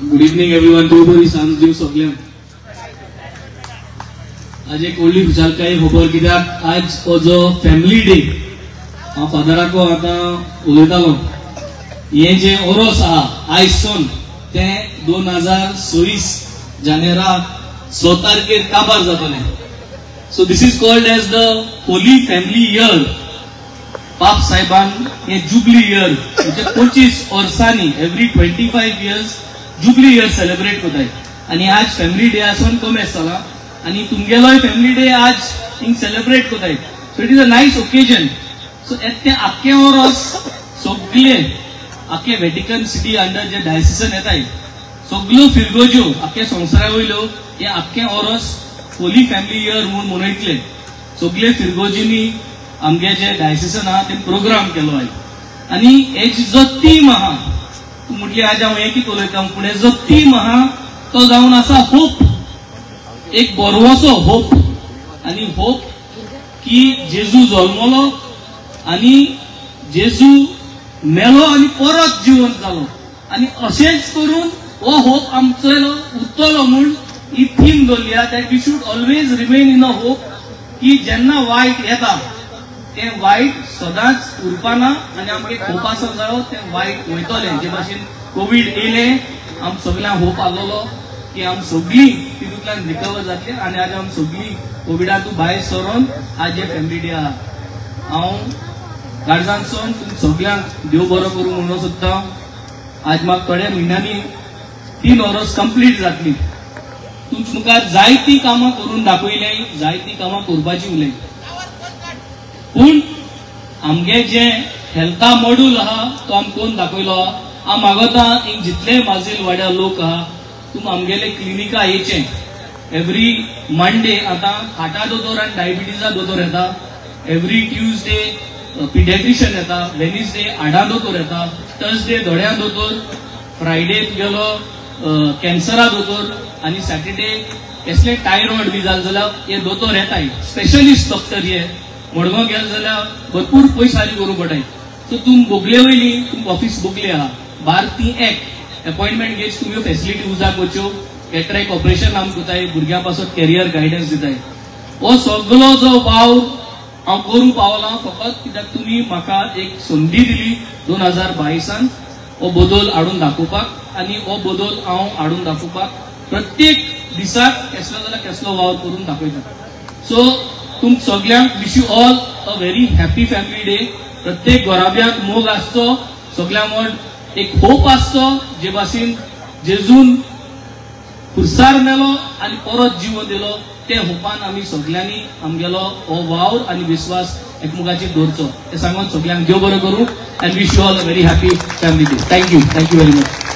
Good evening everyone. देव बरी सांज दिवं सगल्यांक. आज एक व्हडली खुशालकाय खबर, कित्याक आज हो जो फॅमिली डे, हांव फादराको आतां उलयतालो, हें जें ओरोस आहा आयज सन तें 2026 जानेरा 6 तारखेर काबार जातलें. So this is called as the holy family year. पाप साहेबान हें जुबली इयर म्हणजे 25 वर्सांनी every 25 years jubilee year celebrate करताय आनी आज फॅमिली डे आसून कमेस जाला आनी तुमगेलोय फॅमिली डे आज हिंग सेलिब्रेट करताय. So it is a nice occasion. So तें आख्खें ओरोस सगळे आख्खे वेटिकन सिटी अंडर जे डायसिसन येताय सगल्यो फिरगोज्यो आख्खे संवसारा वयल्यो हे आख्खें ओरोस होली फॅमिली इयर म्हूण मनयतले. सगळे फिरगोजींनी आमगे जे डायसिसन आहा ते प्रोग्राम केलो आहे. आनी हे जो थीम आहा, तूं म्हटली आज हांव हें कितें उलयता, पूण हे जो थीम आहा तो जावन आसा होप, एक बरवसो होप. आनी होप की जेजू जल्मलो आनी जेजू मेलो आनी परत जिवंत जालो आनी अशेंच करून हो होप आमचो उरतलो म्हूण ही थीम दवरली आहा. That we should always remain in a hope की जेन्ना वायट येता तें वायट सदांच उरपाना आनी आमकां होप आसूंक जायो तें वायट वयतलें. जे भाशेन कोवीड येयलें आम सगळ्यांक होप आसलेलो की आम सगळीं तितूंतल्यान रिकवर जातली आनी आज आम सगळीं कोविडांतून भायर सरोन आज हे फॅमिली डे आहा. हांव काळजांतसून तुम सगळ्यांक देव बरो करूं म्हणूंक सोदता. आज म्हाका थोड्या म्हयन्यांनी 3 वरस कंप्लीट जातली. तुमच्या मुखार जायतीं कामां करून दाखयलीं, जायतीं कामां करपाची उरलीं, पूण आमगे जें हेल्था मॉड्यूल आहा तो आम कोण दाखयलो आहा. हांव मागता हिंग जितले माजील वाड्या लोक आहा तुम आमगेले क्लिनिका येचें. एवरी मंडे आतां हार्टा दोतोर आनी डायबिटीजा दोतोर येता, एवरी ट्युजडे पिडियाट्रिशियन येता, वेनसडे हाडा दोतोर येता, थर्सडे दोळ्या दोतोर, फ्रायडे तुगेलो कॅन्सरा दोतोर आनी सॅटर्डे कसले टायरॉयड बी जालें जाल्यार हे दोतोर येताय, स्पेशलिस्ट डॉक्टर. हे मडगांव गेले जाल्यार भरपूर पयस हाली करूंक पडटाय. सो तुम बोगले वयली तुमकां ऑफिस बोगले आहा, 12 ते 1 अपॉयंटमेंट घेत तुमी ह्यो फेसिलिटी उजाक वच्यो. कॅटरॅक्ट ऑपरेशन आम करताय, भुरग्यां पासत कॅरियर गायडन्स दिताय. हो सगलो जो वावर हांव करूंक पावलां फकत कित्याक तुमी म्हाका एक संदी दिली 2022 हो बदल हाडून दाखोवपाक आनी हो बदल हांव हाडून दाखोवपाक प्रत्येक दिसाक केसलो जाल्यार केसलो वावर करून दाखयता. सो तुम सगळ्यांक wish you all a very happy family day. प्रत्येक घराब्याक मोग आसचो, सगळ्यां मड एक होप आसचो जे भाशेन जेजून खुर्सार मेलो आनी परत जिवन दिलो ते होपान आमी सगळ्यांनी आमगेलो हो वावर आनी विस्वास एकमेकाचेर दवरचो. हें सांगून सगळ्यांक देव बरो करूं and wish you all a very happy family day. Thank you, thank you very much.